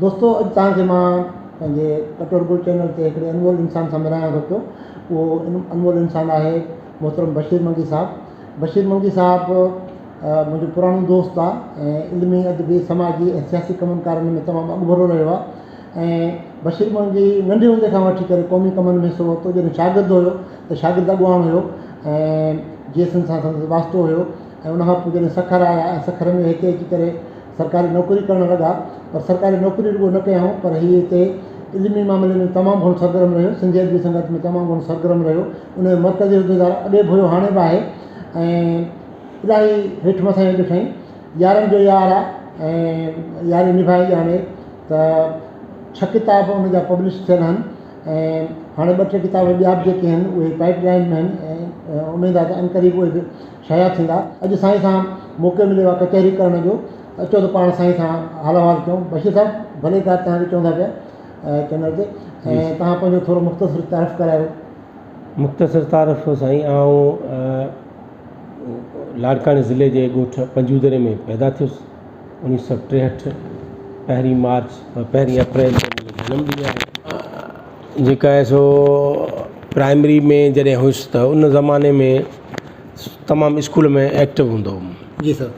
دوستو اڄ توهان کي مان پنهنجي ڪٽور گل چينل تي هڪڙي انمول انسان سان ملايان ٿو پيو اهو انمول انسان آهي محترم بشير منگي صاحب بشير منگي صاحب منهنجو پراڻو دوست آهي ۽ علمي ادبي سماجي ۽ سياسي ڪمن ڪارن ۾ تمام اڳڀرو رهيو آهي ۽ بشير منگي ننڍي هوندي کان وٺي ڪري قومي ڪمن ۾ حصو ورتو جڏهن شاگرد هيو ته شاگرد اڳواڻ هيو ۽ جي ايس اين سان سندس واسطو هيو ۽ ان کان پوء جڏهن سکر آيا ۽ سکر ۾ هتي اچي ڪري سرڪاري نوڪري ڪرڻ لڳا پر سرڪاري نوڪري رڳو نه ڪيائون پر هي هتي علمي معاملي ۾ تمام گهڻو سرگرم رهيو سنڌي ادبي سنگت ۾ تمام گهڻو سرگرم رهيو ان جو مرڪزي عهديدار اڳي به هيو هاڻي به آهي ۽ الاهي هيٺ مٿانهين ڏٺائين يارن جو يار آ ۽ ياري نڀائي ڄاڻي ته ڇهه ڪتاب ان جا پبلش ٿيل آهن ۽ هاڻي ٻه ٽي ڪتاب ٻيا به جيڪي آهن اهي پائپ لائن ۾ آهن ۽ اميد آهي ته عنقريب اهي به شايع ٿيندا. اڄ سائين سان موقعو مليو آهي ڪچهري ڪرڻ جو ته اچو ته پاڻ سائين سان حال احوال ڪيون. بشير صاحب ڀلي ڪار توهان کي چون ٿا پيا چينل تي ۽ توهان پنهنجو ٿورو مختصر تعارف ڪرايو. مختصر تعارف سائين آئون لاڙڪاڻي ضلعي جي ڳوٺ پنجودري ۾ پيدا ٿيس اوڻيهه سو 63 پهرين مارچ پهرين اپريل تي منهنجو جنم ڏينهن آهي. جيڪا آهي سو پرائمري ۾ جڏهن هيس ته ان زماني ۾ تمام اسڪول ۾ ايڪٽو هوندو هوم. جي سر.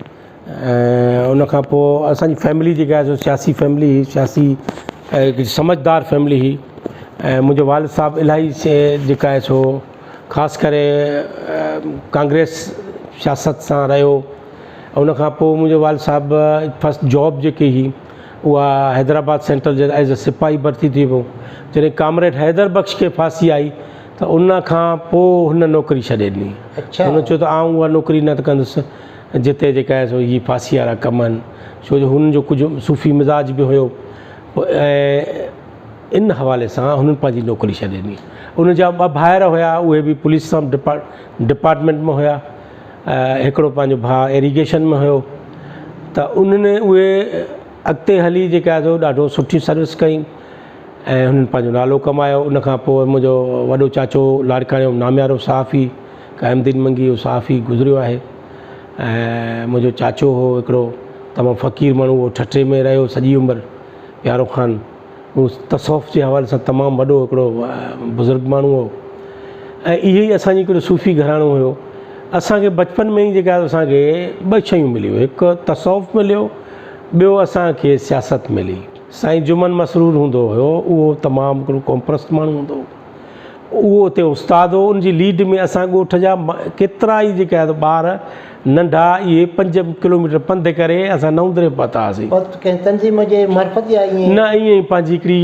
۽ ان کان پوء اسان جي فيملي جيڪا آهي سو سياسي فيملي هئي سياسي ۽ سمجهدار فيملي هئي ۽ منهنجو والد صاحب الاهي جيڪا آهي سو خاص ڪري ڪانگريس سياست سان رهيو ان کان پوء منهنجو والد صاحب فرسٽ جاب جيڪي هئي اها Hyderabad central jail as a سپاهي ڀرتي ٿي ويو. جڏهن ڪامريڊ حيدر بخش کي ڦاسي آئي ته ان کان پوء هن نوڪري ڇڏي ڏني. هن چيو ته آئون اها نوڪري نه ڪندس جتي جيڪا آهي سو هي ڦاسي وارا ڪم آهن. ڇو جو هن جو ڪجهه صوفي مزاج به هيو ۽ ان حوالي سان هنن پنهنجي نوڪري ڇڏي ڏني. ان جا ٻه ڀائر هيا اهي به پوليس سان ڊپارٽمينٽ ۾ هيا. هڪڙو پنهنجو ڀاء ايريگيشن ۾ هيو ته انهن اهي اڳتي هلي جيڪا آهي سو ڏاڍو سٺي سروس ڪئي ۽ هنن پنهنجو نالو ڪمايو ان کان پوء منهنجو وڏو چاچو لاڙڪاڻي جو ناميارو صحافي قائم الدين منگي اهو صحافي گذريو آهي ۽ منهنجو چاچو هو هڪڙو تمام فقير ماڻهو اهو ٺٽي ۾ رهيو سڄي عمر پيارو خان هو تصوف جي حوالي سان تمام وڏو هڪڙو بزرگ ماڻهو هو ۽ اهي ئي اسان جي هڪڙو صوفي گهراڻو هيو اسان کي بچپن ۾ ئي جيڪا اسان کي ٻه شيون مليون هڪ تصوف مليو ٻيو اسان کي سياست ملي سائين جمن مسرور هوندو هيو اهو تمام هڪڙو قومپرست ماڻهو هوندو هو اهو اتي استاد هو ان جي ليڊ ۾ اسان ڳوٺ جا ڪيترا ئي جيڪي آهي ٻار ننڍا اهي 5 ڪلوميٽر پنڌ ڪري اسان نئون دري پهتا هئاسين. پر ڪنهن تنظيم جي معرفت يا ائين ئي؟ نه ائين ئي پنهنجي هڪڙي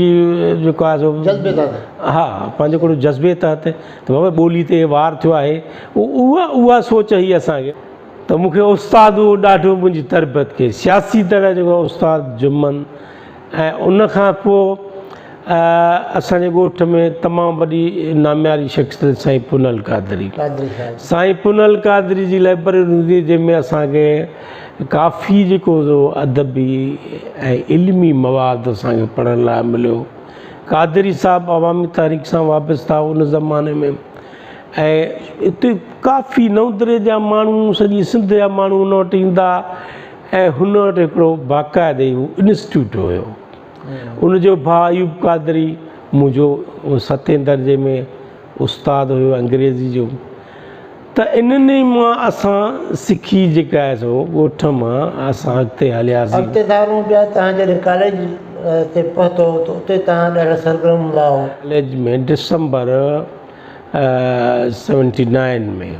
جيڪو آهي سو جذبي تحت. ها پنهنجو هڪڙو جذبي تحت ته بابا ٻولي تي وار ٿيو آهي اها اها سوچ هئي اسان کي ته مون کي استاد اهو ڏاڍو منهنجي تربيت ڪئي سياسي طرح جيڪو استاد جمن ۽ ان کان پوء اسان جي ڳوٺ ۾ تمام وڏي نامياري شخصيت سائين پنهل قادري. سائين پنهل قادري جي لائبرري هوندي هئي جنهن ۾ اسان کي ڪافي جيڪو سو ادبي ۽ علمي مواد اسان کي پڙهڻ لاء مليو. قادري صاحب عوامي تحريڪ سان وابسته هو ان زماني ۾ ۽ اتي ڪافي نئون دري جا ماڻهو سڄي سنڌ جا ماڻهو ان وٽ ايندا ۽ هن وٽ هڪڙو باقاعدي هو انسٽيٽيوٽ هيو. ان جو ڀاء ايوب قادري منهنجو ستين درجي ۾ استاد هيو انگريزي جو ته انهن ئي مان اسان سکي جيڪا آهي سو ڳوٺ مان اسان اڳتي هلياسين. اڳتي ٿا هلون پيا توهان جڏهن ڪاليج تي پهتو ته اتي توهان ڏاڍا سرگرم هوندا هئو. ڪاليج ۾ ڊسمبر سيونٽي نائن ۾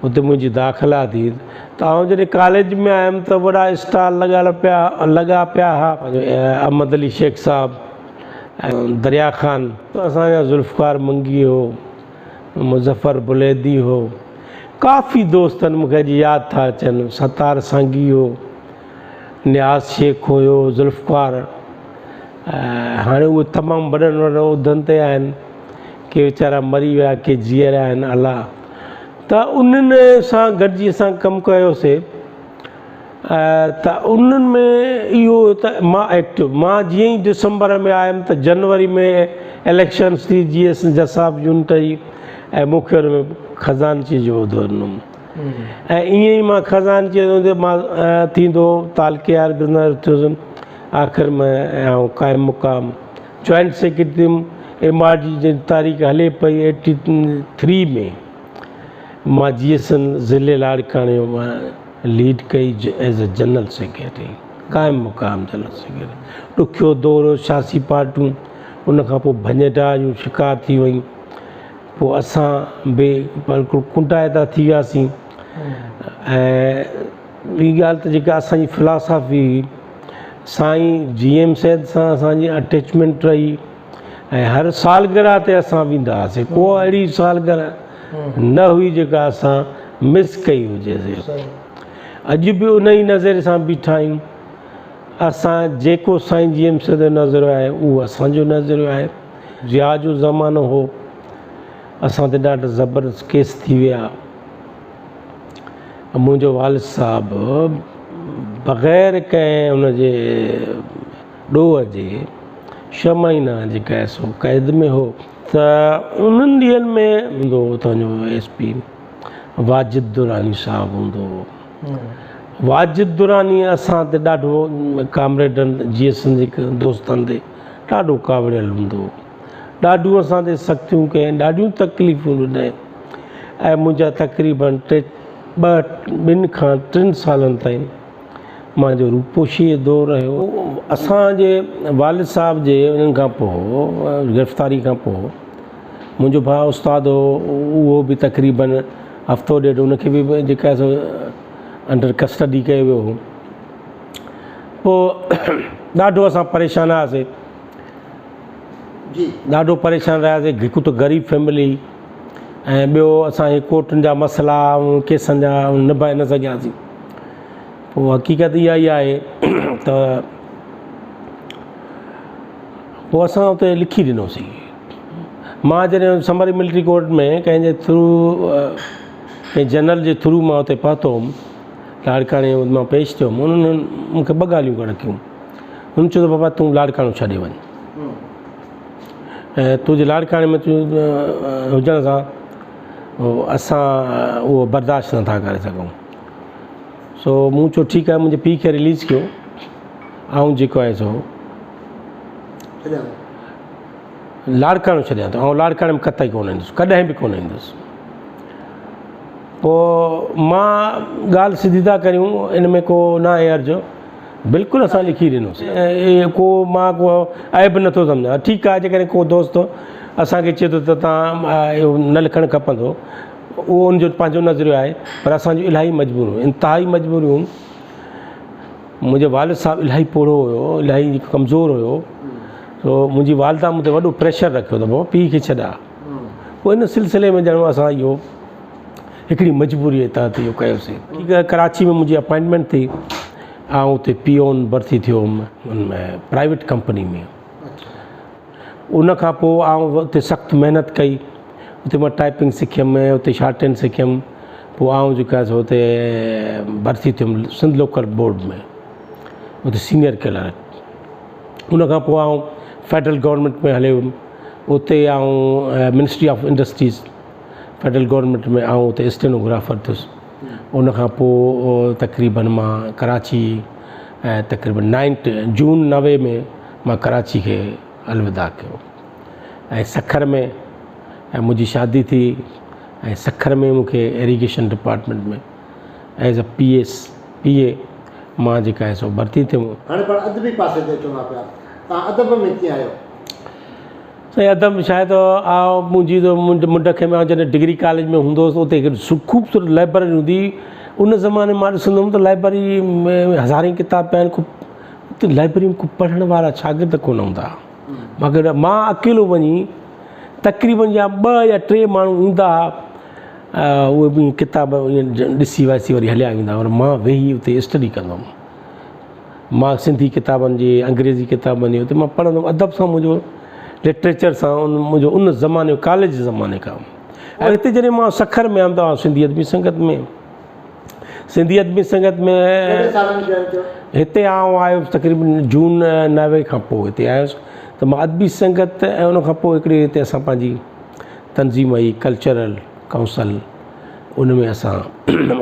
اتي منهنجي داخلا ٿي ته آئون جڏهن ڪاليج ۾ آيم ته وڏا اسٽال لڳل پيا لڳا پيا ها احمد علي شيخ صاحب ۽ دريا خان اسان جا ذوالفقار منگي هو مظفر بليدي هو ڪافي دوست آهن مونکي اڄ ياد ٿا اچن ستار سانگي هو نياز شيخ هيو ذوالفقار هاڻي اهي تمام وڏن وڏن عهدن تي آهن ڪي ويچارا مري ويا ڪي جيئرا آهن الا ته انهن سان گڏجي اسان ڪم ڪيوسي ته انهن ۾ اهو ته مان ايڪٽو مان جيئن ئي ڊسمبر ۾ آيم ته جنوري ۾ اليڪشنس ٿي جي ايس جساف يونٽ جي ۽ مون کي ان ۾ خزانچي جو عهدو ڏنو ۽ ائين ئي مان خزانچي جو مان ٿيندو تعلقي آرگنائزر ٿيس. آخر ۾ آئون قائم مقام جوائنٽ سيڪريٽري ٿيم. ايم آر ڊي جي تحريڪ هلي پئي ايٽي ٿري ۾ مان جي ايس اين ضلعي لاڙڪاڻي جو مان ليڊ ڪئي ايز اي جنرل سيڪريٽري قائم مقام جنرل سيڪريٽري. ڏکيو دور هو سياسي پارٽيون ان کان پوء ڀڃ ڊاهه جو شڪار ٿي ويون. پوء اسان به بلڪل ڪنڊائتا ٿي وياسين ۽ ٻي ڳالهه ته جيڪا اسان جي فلاسافي هئي سائين جي ايم سيد سان اسان جي اٽيچمينٽ رهي ۽ هر سالگرهه تي اسان ويندا هئاسين ڪو اهڙي سالگرهه نه هئي جيڪا اسان مس ڪئي هجي اڄ به ان ئي نظري سان بيٺا آهيون اسان جيڪو سائين جي ايم سيد جو نظريو آهي اهو اسان جو نظريو آهي ضياء جو زمانو هو اسان تي ڏاڍا زبردست ڪيس ٿي ويا. منهنجو والد صاحب بغير ڪنهن ان جي ڏوهه جي ڇهه مهينا جيڪا آهي سو قيد ۾ هو ته انهن ڏينهن ۾ هوندو هو اتان جو ايس پي واجد دراني صاحب هوندو هو. واجد دراني اسان تي ڏاڍو ڪامريڊن جي ايس جي دوستن تي ڏاڍو ڪاوڙيل هوندو هو. ڏاڍيون اسان تي سختيون ڪيائين، ڏاڍيون تڪليفون ڏنائين ۽ منهنجا تقريبن ٽي ٻه ٻن کان ٽن سالن تائين مانجو روپوشيء جو دور رهيو. اسان جي والد صاحب جي انهن کان پوء گرفتاري کان پوء منهنجو ڀاء استاد هو اهو به تقريبن هفتو ڏيڍ ان کي به جيڪا سو انڊر ڪسٽڊي ڪيو ويو هو. پوء ڏاڍو اسان پريشان هئاسين. ڏاڍو پريشان رهياسين هڪ ته غريب فيملي ۽ ٻيو اسان کي ڪورٽن جا مسئلا ۽ ڪيسن جا نڀائي نه سگهياسين پوء حقيقت اها ئي آهي ته پوء اسان اتي لکي ڏنوسين مان جڏهن سمري ملٽري ڪورٽ ۾ ڪنهن جي ٿرو ڪنهن جنرل جي ٿرو مان اتي پهتو هئم لاڙڪاڻي مان پيش ٿيو هئم انهن مون کي ٻه ڳالهيون رکيون هن چيو ته بابا تون لاڙڪاڻو ڇڏي وڃ ۽ تنهنجي لاڙڪاڻي ۾ تون هجڻ سان اسان اهو برداشت نٿا ڪري سگهون سو مون چيو ٺيڪ آهي منهنجي پيء کي رليز ڪيو آئون جيڪو آهي سو لاڙڪاڻو ڇڏيان ٿو آئون لاڙڪاڻي ۾ قطعي ڪونه ايندس ڪڏهن به ڪونه ايندس پوء مان ڳالهه سڌي ٿا ڪريون ان ۾ ڪو نه آهي عرض بلڪل اسان لکي ڏنوسين ۽ ڪو مان ڪو عيب نٿو سمجهان ٺيڪ آهي جيڪڏهن ڪو دوست اسان کي چئي ٿو ته تان اهو نه لکڻ کپندو اهو ان جو پنهنجو نظريو آهي پر اسان جون الاهي مجبوريون انتهائي مجبوريون منهنجو والد صاحب الاهي پوڙهو هيو الاهي ڪمزور هيو تو منهنجي والده مون تي وڏو پريشر رکيو ته بابا پيء کي ڇڏا پوء ان سلسلي ۾ ڄڻو اسان اهو هڪڙي مجبوريء تحت اهو ڪيوسين. ٺيڪ آهي ڪراچي ۾ منهنجي اپائنٽمينٽ ٿي آئون اتي پيون ڀرتي ٿيو هوم ان ۾ پرائيويٽ ڪمپني ۾ ان کان پوء آئون اتي سخت محنت ڪئي اتي مان ٽائپنگ سکيم اتي شارٽ هينڊ سکيم پوء آئون جيڪو آهي سو اتي ڀرتي ٿيم سنڌ لوڪل بورڊ ۾ اتي سينئر ڪلارڪ ان کان پوء آئون فيڊرل گورنمينٽ ۾ هليو ويم اتي آئون ministry of industries federal government ۾ آئون اتي اسٽينوگرافر ٿيس ان کان پوء تقريبن مان ڪراچي تقريبن نائنٽ جون 90 ۾ مان ڪراچي کي الوداع ڪيو ۽ سکر ۾ ۽ منهنجي شادي ٿي ۽ سکر ۾ مون کي irrigation department ۾ as a P S P A مان جيڪا آهي سو ڀرتي ٿيم. هاڻي پاڻ ادبي پاسي تي اچون ٿا پيا توهان ادب ۾ ڪيئن آيو؟ سائين ادب شايد آء منهنجي ته منڍ کي مان جڏهن ڊگري ڪاليج ۾ هوندو هوس اتي هڪ خوبصورت لائبرري هوندي هئي ان زماني مان ڏسندو هوم ته لائبرري ۾ هزارين ڪتاب پيا آهن ڪو اتي لائبرري ۾ ڪو پڙهڻ وارا شاگرد ڪونه هوندا هئا مگر مان اڪيلو وڃي تقريبن يا ٻه يا ٽي ماڻهو ايندا هئا اهي به ڪتاب ڏسي وائسي وري هليا ويندا هئا پر مان ويهي اتي اسٽڊي ڪندو هوم مان سنڌي ڪتابن جي انگريزي ڪتابن جي اتي مان پڙهندو هوم ادب سان منهنجو لٽريچر سان ان منهنجو ان زماني ڪاليج جي زماني کان ۽ هتي جڏهن مان سکر ۾ آيم ته سنڌي ادبي سنگت ۾ سنڌي ادبي سنگت ۾ هتي آئون آيس تقريبن جون 90 کان پوء هتي آيس ته مان ادبي سنگت ۽ ان کان پوء هڪڙي هتي اسان پنهنجي تنظيم هئي ڪلچرل ڪائونسل ان ۾ اسان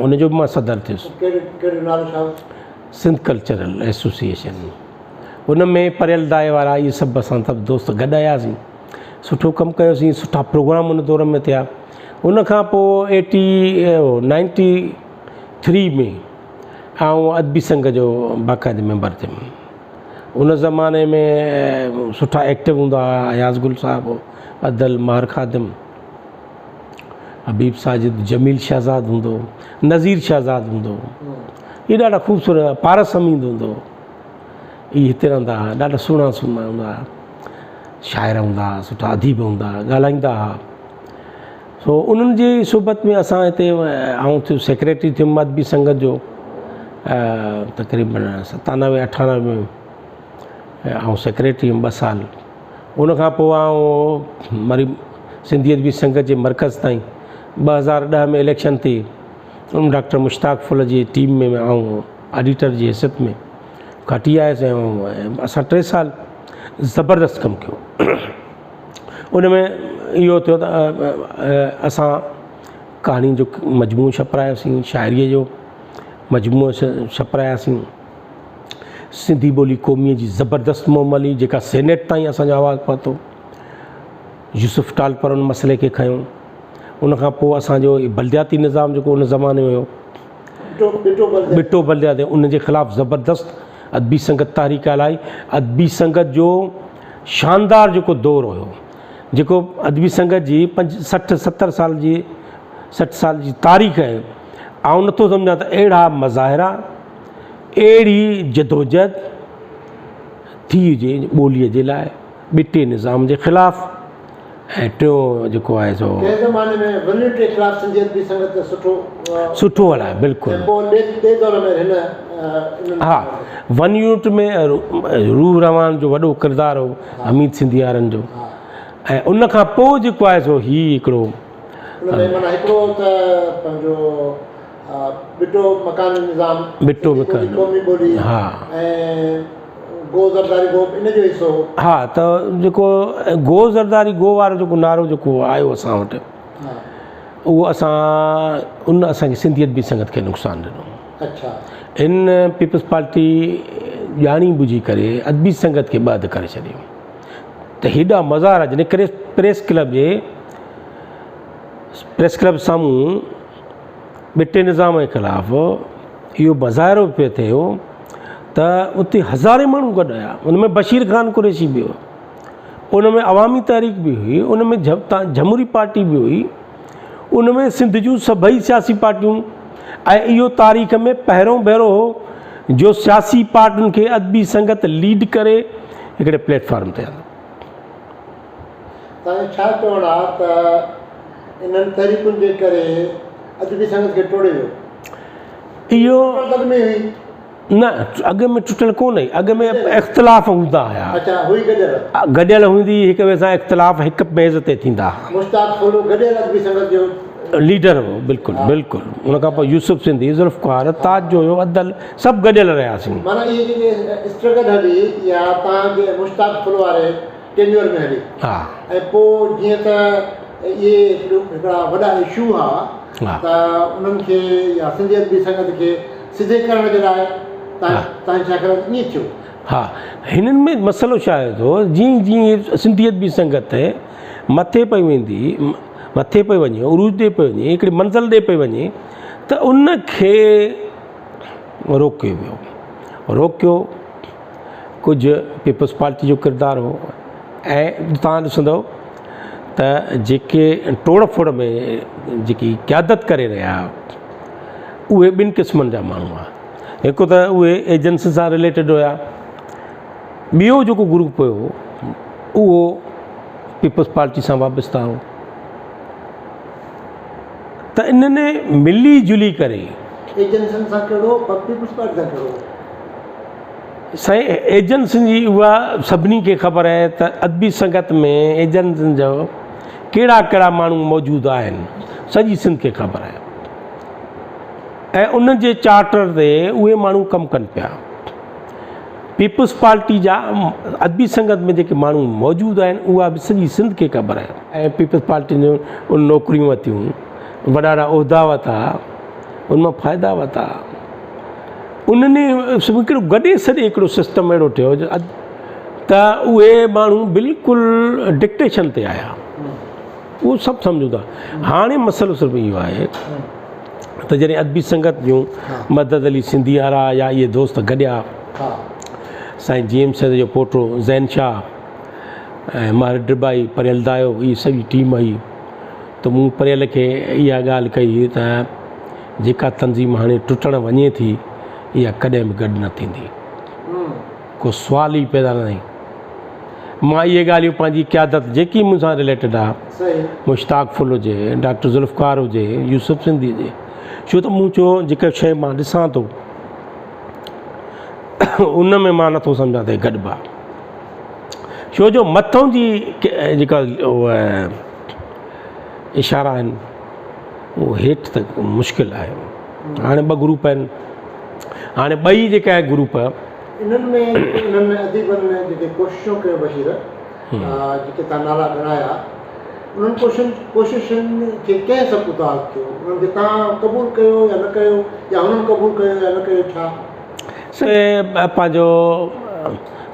ان جو به مان صدر ٿيس. ڪهڙو نالو ڇا هو؟ Sindh cultural association. ان ۾ پريل دائي وارا اهي سڀ اسان سڀ دوست گڏ آياسين سٺو ڪم ڪيوسين سٺا پروگرام ان دور ۾ ٿيا ان کان پوء ايٽي نائنٽي ٿري ۾ آئون ادبي سنگ جو باقاعدي ميمبر ٿيم ان زماني ۾ سٺا ايڪٽو هوندا هئا اياز گل صاحب ادل مهر خادم حبيب ساجد جميل شهزاد هوندو هو نذير شهزاد هوندو هو اهي ڏاڍا خوبصورت پارس حميد هوندو هو اهي هتي رهندا هئا ڏاڍا سهڻا سهڻا هوندا هئا شاعر هوندا هئا سٺا اديب هوندا هئا ڳالهائيندا هئا سو انهن جي صحبت ۾ اسان هتي آئون ٿيس سيڪريٽري ٿيم ادبي سنگت جو تقريبن ستانوي اٺانوي ۾ آئون سيڪريٽري هيم ٻه سال ان کان پوء آئون وري سنڌي ادبي سنگت جي مرڪز تائين 2010 ۾ اليڪشن ٿي ان ڊاڪٽر مشتاق ڦل جي ٽيم ۾ آئون آڊيٽر جي حيثيت ۾ کٽي آيس ۽ اسان ٽي سال زبردست ڪم ڪيو ان ۾ اهو ٿيو ته اسان ڪهاڻين جو مجموعو ڇپرايوسين شاعريء جو مجموعو ڇپراياسين سنڌي ٻولي قوميء جي زبردست مهم هلي جيڪا سينيٽ تائين اسان جو آواز پهتو يوسف ٽالپر ان مسئلي کي کنيو ان کان پوء اسان جو بلدياتي نظام جيڪو ان زماني ۾ هيو ٻٽو بلدياتي ان جي خلاف زبردست ادبي سنگت تحريڪ هلائي ادبي سنگت جو شاندار جيڪو دور هيو جيڪو ادبي سنگت جي پنج سٺ ستر سال جي سٺ سال جي تاريخ آهي آئون نٿو سمجهان ته اهڙا مظاهرا اهڙي جدوجهد ٿي هجي ٻوليء جي لاء ٻٽي نظام جي خلاف ۽ ٽيون جيڪو آهي سو ڪنهن زماني ۾ ون يونٽ جي خلاف سنڌي ادبي سنگت سٺو سٺو هلايو بلڪل ۽ پوء ٻئي ٻئي دور ۾ هن انهن ها ون يونٽ ۾ روح روان جو وڏو ڪردار هو حميد سنڌي وارن جو ۽ ان کان پوء جيڪو آهي سو هي هڪڙو ان ۾ معنيٰ هڪڙو ته پنهنجو ٻٽو مڪاني نظام ٻٽو مڪاني قومي ٻولي ها ۽ گو زرداري گو ان جو حصو هو. ها ته جيڪو گو زرداري گو وارو جيڪو نعرو جيڪو آيو اسان وٽ اهو اسان ان اسان کي سنڌي ادبي سنگت کي نقصان ڏنو. اڇا. ان پيپلز پارٽي ڄاڻي ٻجهي ڪري ادبي سنگت کي ٻه اڌ ڪري ڇڏيو ته هيڏا مظاهرا جڏهن پريس ڪلب جي پريس ڪلب سامهون ٻٽي نظام جي خلاف اهو مظاهرو پيو ٿيو ته اتي هزارين ماڻهو گڏ آيا ان ۾ بشير خان قريشي به هو ان ۾ عوامي تحريڪ به هئي ان ۾ جمهوري پارٽي به هئي ان ۾ سنڌ جون سڀئي سياسي پارٽيون ۽ اهو تاريخ ۾ پهريون ڀيرو هو جو سياسي پارٽين کي ادبي سنگت ليڊ ڪري هڪڙي پليٽ فارم تي آندو. توهان جو ڇا چوڻ آ ته انهن تحريڪن جي ڪري ادبي سنگت کي ٽوڙيو ويو؟ اهو ٽٽل اڳ ۾ هئي. نه اڳ ۾ ٽٽل ڪونه هئي اڳ ۾ اختلاف هوندا هيا. اڇا هئي گڏيل. گڏيل هوندي هڪ ٻئي سان اختلاف هڪ ميز تي ٿيندا ها. مشتاق ڦلو گڏيل ادبي سنگت جو ليڊر هو بلڪل بلڪل ان کان پوء يوسف سنڌي ذوالفقار تاج جويو ادل سڀ گڏيل رهياسين. معنيٰ اهي جيڪي اسٽرگل هلي اها توهان جي مشتاق ڦلو واري ٽينيور ۾ هلي ها. ۽ پوء جيئن ته اهي هڪڙا وڏا اشو هئا ته انهن کي يا سنڌي ادبي سنگت کي سڌي ڪرڻ جي لاء تان ڇا خيال ائين ٿيو؟ ها هنن ۾ مسئلو ڇا آهي ٿو جيئن جيئن سنڌي ادبي سنگت مٿي پئي ويندي مٿي پئي وڃي عروج ڏي پئي وڃي هڪڙي منزل ڏي پئي وڃي ته ان کي روڪيو ويو روڪيو ڪجهه پيپلز پارٽي جو ڪردار هو ۽ توهان ڏسندو ته جيڪي ٽوڙ ڦوڙ ۾ جيڪي قيادت ڪري رهيا اهي ٻن قسمن جا ماڻهو هئا هڪ ته اهي ايجنسين سان رليٽيڊ هيا ٻيو جيڪو گروپ هيو اهو پيپلز پارٽي سان وابسته هو ته انهن ملي جلي ڪري ايجنسين سان ڪهڙو پيپلز پارٽي سان ڪهڙو سائين ايجنسين جي اها سڀني کي خبر آهي ته ادبي سنگت ۾ ايجنسين جو ڪهڙا ڪهڙا ماڻهو موجود آهن سڄي سنڌ کي خبر آهي ۽ ان جي چارٽر تي اهي ماڻهو ڪم ڪن پيا پيپلز پارٽي جا ادبي سنگت ۾ جيڪي ماڻهو موجود آهن اها به سڄي سنڌ کي خبر آهي ۽ پيپلز پارٽي جون نوڪريون ورتيون وڏا وڏا عهدا ورتا ان مان فائدا ورتا. انهن هڪڙو گڏي سڏي هڪڙو سسٽم اهڙو ٺهيو جو ته اهي ماڻهو بلڪل ڊڪٽيشن تي آيا اهو سڀ سمجهون ٿا هاڻي مسئلو صرف اهو آهي ته جڏهن ادبي سنگت جون مدد علي سنڌي وارا يا اهي دوست گڏيا سائين جي ايم سيد جو پوٽو زين شاهه ۽ مهر ڊٻائي پريل دايو هي سڄي ٽيم هئي ته مون پريل کي اها ڳالهه ڪئي ته جيڪا تنظيم هاڻي ٽٽڻ وڃي ٿي اها ڪڏهن به گڏ نه ٿيندي ڪو سوال ئي پيدا نه ٿئي مان اهي ڳالهيون پنهنجي قيادت جيڪي مون سان رليٽيڊ آ مشتاق ڦل هجي ڊاڪٽر ذوالفقار هجي يوسف سنڌي هجي ڇو ته مون چيو جيڪا شيء مان ڏسان ٿو ان ۾ مان نٿو سمجهان ته گڏبا ڇو جو مٿون جي جيڪا اشارا آهن اهو هيٺ ته مشڪل آهي هاڻي ٻه گروپ آهن هاڻي ٻئي جيڪا آهي گروپ انهن ۾ انهن اديبن جيڪي ڪوششون ڪيون بشير جيڪي تان نالا ڳڻايا انهن ڪوشن ڪوششن کي ڪنهن سپوتاز ٿيو انهن کي تان قبول ڪيو يا نه ڪيو يا هنن قبول ڪيو يا نه ڪيو ڇا سي پنهنجو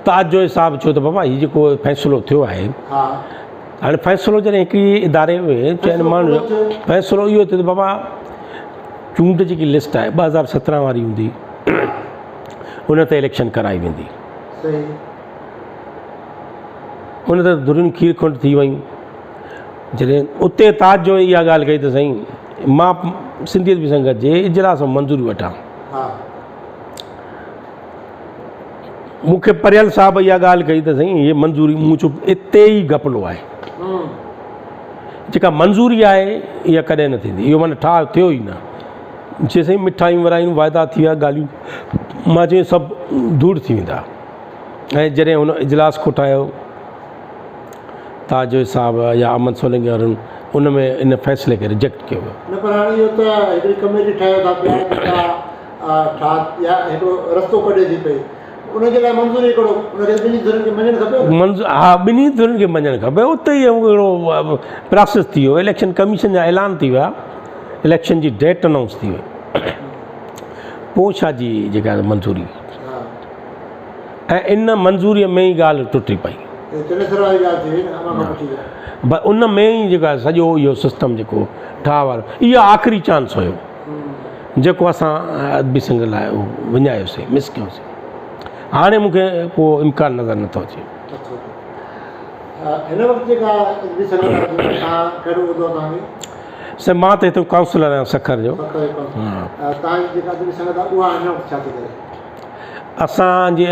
تاج جو حساب ڇو ته بابا هي جيڪو فيصلو ٿيو آهي ها هاڻي فيصلو جڏهن هڪڙي اداري ۾ چئن ماڻهن جو فيصلو اهو ٿيو ته بابا چونڊ جيڪي لسٽ آهي 2017 واري هوندي ان تي اليڪشن ڪرائي ويندي ان تي ڌرين کير کنڊ ٿي ويون جڏهن اتي تاج جو اها ڳالهه ڪئي ته سائين مان سنڌي ادبي سنگت جي اجلاس ۾ منظوري وٺان مون کي پريل صاحب اها ڳالهه ڪئي ته سائين هي منظوري مون چيو اتي ئي گهپلو آهي جيڪا منظوري آهي اها ڪڏهن نه ٿيندي اهو معنيٰ ٺاهه ٿيو ئي نه چي سائين مٺايون ورايون واعدا ٿي ويا ڳالهيون مان چيو سڀ ڌوڙ ٿي ويندا ۽ جڏهن هن اجلاس ڪوٺايو تاج صاحب يا احمد سولنگي وارن ان ۾ ان فيصلي کي رجيڪٽ ڪيو ويو. نه پر هاڻي اهو ته هڪڙي ڪميٽي ٺاهيو ٿا پيا جيڪا ٺاهه يا هڪڙو رستو ڪڍي ٿي پئي ان جي لاء منظوري هڪڙو ان کي ٻنهي ڌرين کي مڃڻ کپي نه. منظ ها ٻنهي ڌرين کي مڃڻ کپي اتي ئي هڪڙو پراسيس ٿي ويو اليڪشن ڪميشن جا اعلان ٿي ويا اليڪشن جي ڊيٽ انائونس ٿي وئي پوء ڇا جي جيڪا منظوري ۽ ان منظوريء ۾ ئي ڳالهه ٽٽي پئي. بس ان ۾ ئي جيڪو آهي سڄو اهو سسٽم جيڪو ٺاهه وارو اهو آخري چانس هيو جيڪو اسان ادبي سنگ لاء اهو وڃايوسين مس ڪيوسين هاڻي مون کي ڪو امڪان نظر نٿو اچي. هن وقت جيڪا ادبي سنگت آهي توهان ڪهڙو عهدو آهي توهان کي؟ سائين مان ته هتي ڪائونسلر آهيان سکر جو. سکر جو ڪائونسلر توهان جي جيڪا ادبي سنگت آهي اها هن وقت ڇا ٿي ڪري؟ اسان جي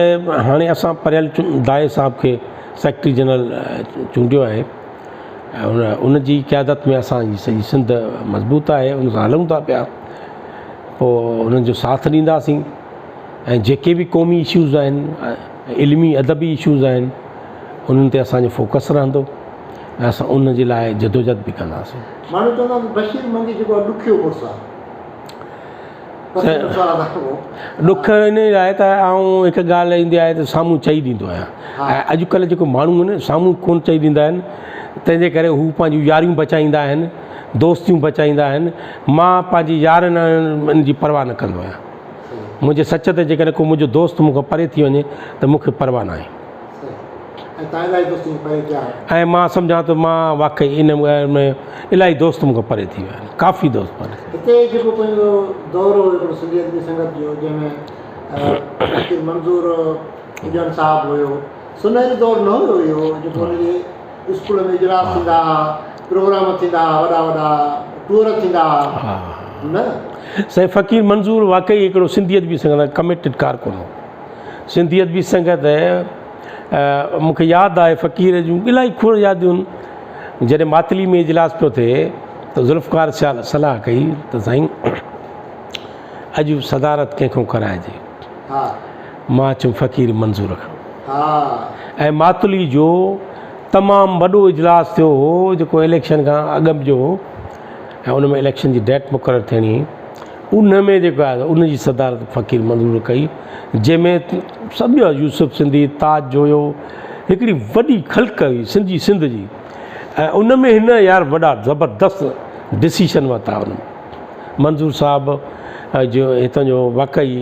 هاڻي اسان پريل دائي صاحب کي سيڪريٽري جنرل چونڊيو آهي ۽ ان ان جي قيادت ۾ اسان جي سڄي سنڌ مضبوط آهي ان سان هلون ٿا پيا پوء انهن جو ساٿ ڏينداسين ۽ جيڪي به قومي اشوز آهن علمي ادبي اشوز آهن انهن تي اسانجو فوڪس رهندو ۽ اسان ان جي لاء جدوجهد به ڪنداسين. ماڻهو چوندا آهن ته بشير منگي جيڪو آهي ڏکيو مڙس آهي. ڏک ان لاء ته آئون هڪ ڳالهه ايندي آهي ته سامهون چئي ڏيندو آهيان ۽ اڄڪلهه جيڪو ماڻهو آهن سامهون ڪونه چئي ڏيندا آهن تنهن جي ڪري هو پنهنجون ياريون بچائيندا آهن دوستيون بچائيندا آهن مان پنهنجي يارن ان جي پرواهه نه ڪندو آهيان منهنجي سچ تي جيڪڏهن ڪو منهنجو دوست مون کان پري ٿي وڃي ته مون کي پرواهه ناهي. ۽ مان سمجهان ٿو مان واقعي ان ڳالهه ۾ الاهي دوست مون کان پري ٿي ويا آهن ڪافي دوست پري ٿي هتي جيڪو پنهنجو دور هو هڪڙو سنڌي ادبي سنگت جو جنهن ۾ فقير منظور اڄڻ صاحب هيو سنهري دور نه هيو اهو جيڪو هن جي اسڪول ۾ اجلاس ٿيندا هئا پروگرام ٿيندا هئا وڏا وڏا ٽوئر ٿيندا هئا نه. سائين فقير منظور واقعي هڪڙو سنڌي ادبي سنگت سان ڪميٽيڊ ڪارڪن هو سنڌي ادبي سنگت مون کي ياد آهي فقير جون الاهي کوڙ ياديون جڏهن ماتلي ۾ اجلاس پيو ٿئي ته ذوالفقار سيال صلاح ڪئي ته سائين اڄ صدارت ڪنهن کان ڪرائجي مان چيم فقير منظور کان ۽ ماتلي جو تمام وڏو اجلاس ٿيو هو جيڪو اليڪشن کان اڳ جو هو ۽ ان ۾ اليڪشن جي ڊيٽ مقرر ٿيڻي هئي ان ۾ جيڪو آهي ان جي صدارت فقير منظور ڪئي جنهن ۾ سڀ يوسف سنڌي تاج جويو هڪڙي وڏي خلق هئي سنڌي سنڌ جي ۽ ان ۾ هن يار وڏا زبردست ڊسيشن ورتا ان ۾ منظور صاحب جو هتان جو واقعي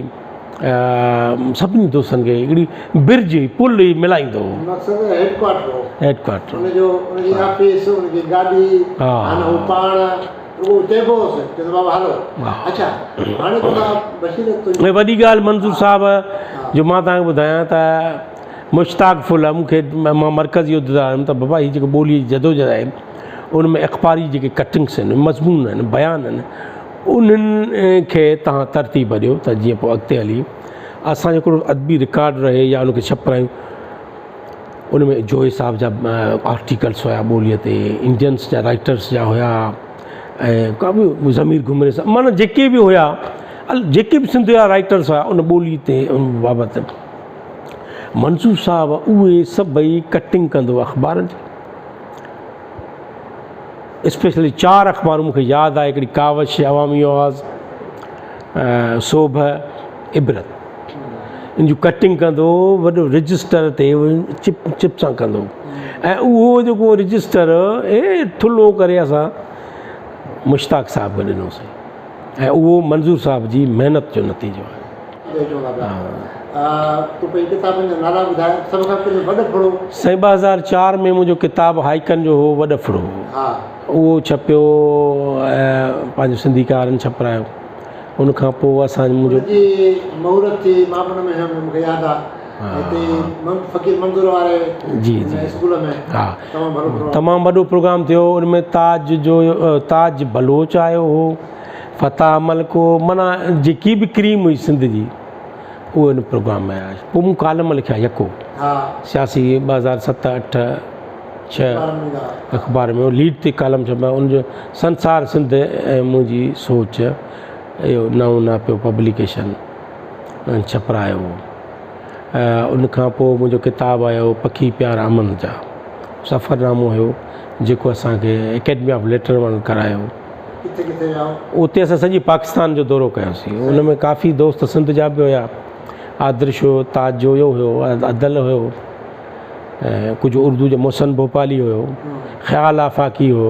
سڀني دوستن کي هڪڙي برج هئي پل هئي ملائيندو هو. مقصد هيڊ ڪوارٽر هو. Headquarter. ان جو ان جي آفيس ان جي گاڏي ها هو پاڻ رڳو چئبو هوس چوندو بابا هلو اڇا هاڻي توکان بشير ۽ وڏي ڳالهه منظور صاحب جو مان توهان کي ٻڌايان ته مشتاق ڦل مون کي مان مرڪزي عهديدار هيم ته بابا هي جيڪو ٻولي جي جدوجهد آهي ان ۾ اخباري جيڪي ڪٽنگس آهن مضمون آهن بيان آهن انهن کي توهان ترتيب ڏيو ته جيئن پوء اڳتي هلي اسان جو هڪڙو ادبي رڪارڊ رهي يا ان کي ڇپرايون. ان ۾ جويي صاحب جا آرٽيڪلس هيا ٻوليء تي انڊينس جا رائٽرس جا هيا ۽ ڪافي ضمير گهمري صاحب معنيٰ جيڪي به هيا جيڪي به سنڌ جا رائٽرس هيا ان ٻولي تي ان بابت منظور صاحب اهي سڀئي ڪٽنگ ڪندو اخبارن جي اسپيشلي چار اخبارون مون کي ياد آهي هڪڙي ڪاوش عوامي آواز سوڀ عبرت ان جون ڪٽنگ ڪندو هو وڏو رجسٽر تي چپ چپ سان ڪندو هو ۽ اهو جيڪو رجسٽر اي ٿلهو ڪري اسان مشتاق صاحب کي ڏنوسين ۽ اهو منظور صاحب جي محنت جو نتيجو آهي. سائين 2004 ۾ منهنجو ڪتاب هائيڪن جو هو وڏ ڦڙو اهو ڇپيو ۽ پنهنجو سنڌيڪارن ڇپرايو. ان کان پوء اسان منهنجو. ان جي مهورت ٿي مان به ان ۾ هيم مون کي ياد آ هتي فقير منظور واري جي جي اسڪول ۾ تمام وڏو پروگرام تمام وڏو پروگرام ٿيو ان ۾ تاج جو تاج بلوچ آيو هو فتاح ملڪ هو معنيٰ جيڪي به ڪريم هئي سنڌ جي اهي ان پروگرام ۾ آيا پوء مون ڪالم لکيا يڪو سياسي 2007 8 ڇهه اخبار ۾ ليڊ تي ڪالم ڇپيا ان جو سنسار سنڌ ۽ منهنجي سوچ اهو نئون ناپيو پبليڪيشن ڇپرايو هو ان کان پوء منهنجو ڪتاب آيو پکي پيار امن جا سفرنامو هيو جيڪو اسانکي اڪيڊمي آف ليٽر وارن ڪرايو اتي اسان سڄي پاڪستان جو دورو ڪيوسين ان ۾ ڪافي دوست سنڌ جا به هيا آدرش هيو تاج جويو هيو ادل هيو ۽ ڪجهه اردو جو محسن ڀوپالي هيو خيال آفاقي هيو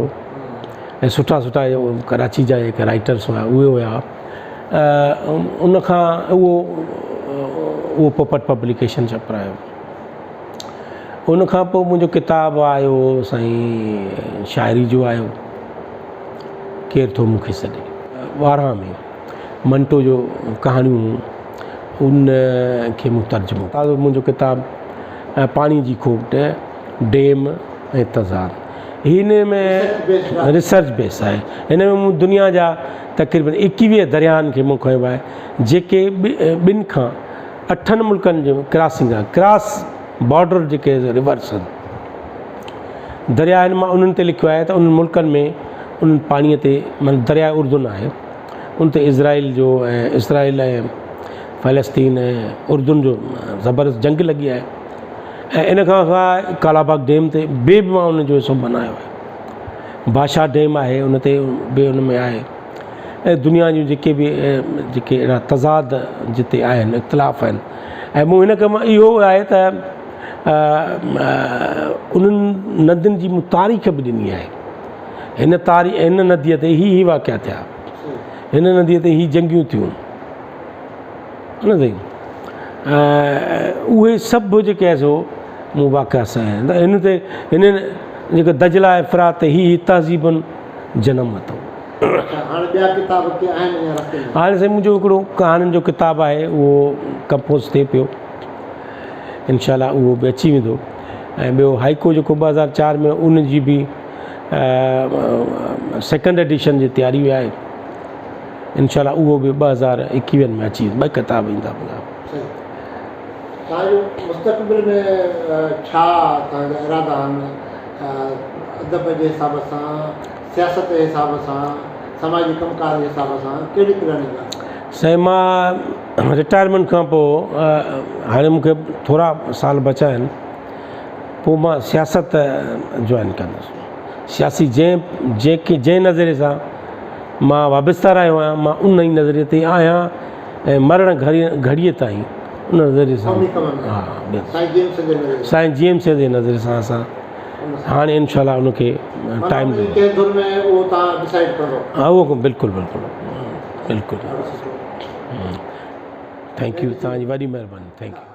۽ سٺا سٺا ڪراچي جا جيڪي رائٽرس هيا اهي هيا ان کان اهو اهو پوپٽ پبليڪيشن ڇپرايو ان کان پوء منهنجو ڪتاب آيو سائين شاعري جو آيو ڪير ٿو مون کي سڏي ٻارهن ۾ منٽو جو ڪهاڻيون ان کي مون ترجمو تازو منهنجو ڪتاب پاڻي جي کوٽ ڊيم ۽ تضاد هن ۾ ريسرچ بيس آهي هن ۾ مون دنيا جا تقريبن ايڪويهه درياهن کي مون کنيو آهي جيڪي ٻن کان اٺن ملڪن جو ڪراسنگ آهي ڪراس بارڊر جيڪي ريورس آهن درياهن مان انهن تي لکيو آهي ته انهن ملڪن ۾ انهن پاڻيء تي معنيٰ درياء اردن آهي ان تي اسرائيل جو ۽ اسرائيل ۽ فلسطين ۽ اردن جو زبردست جنگ لڳي آهي ۽ ان کان سواء ڪالاباغ ڊيم تي به مان ان جو حصو بنايو آهي بادشاهه ڊيم آهي ان تي به ان ۾ آهي ۽ دنيا جون جيڪي به جيڪي اهڙا تضاد جتي آهن اختلاف آهن ۽ مون هن ڪم اهو آهي ته انهن ندين جي مون تاريخ به ڏني آهي هن تاريخ هن نديء تي هي هي واقعا ٿيا هن نديء تي هي جنگيون ٿيون نه سائين اهي سڀ جيڪي آهي سو مون واقعا سان هن تي هن جيڪو دجلا ۽ فرات تي هي هي تهذيبن جنم ورتو. هاڻي ٻيا ڪتاب ڪي آهن يا رستي ۾؟ هاڻي سائين منهنجو هڪڙو ڪهاڻين جو ڪتاب آهي اهو ڪمپوز ٿئي پيو انشاء الله اهو به اچي ويندو ۽ ٻيو هائيڪو جيڪو 2004 ۾ ان جي به سيڪنڊ ايڊيشن جي تياري آهي انشاء الله اهو به 2021 ۾ اچي ويندو ٻه ڪتاب ايندا منهنجا. توهان جو مستقبل ۾ ڇا توهان جا ارادا آهن ادب جي حساب سان سياست جي حساب سان سماجي ڪم ڪار جي حساب سان ڪهڙي پلاننگ آهي؟ سائين مان رٽائرمينٽ کان پوء هاڻي مون کي ٿورا سال بچا آهن پوء مان سياست جوائن ڪندس سياسي جنهن جيڪي جنهن نظريي سان مان وابسته رهيو آهيان مان ان ئي نظريي تي آهيان ۽ مرڻ گهڙي گهڙيء تائين ان نظريي سان ها سائين جي ايم سيد جي نظريي سان اسان هاڻي انشاء الله ان کي ٽائيم ڏيندو ها اهو بلڪل بلڪل بلڪل. Thank you, توهان جي وڏي مهرباني، thank you.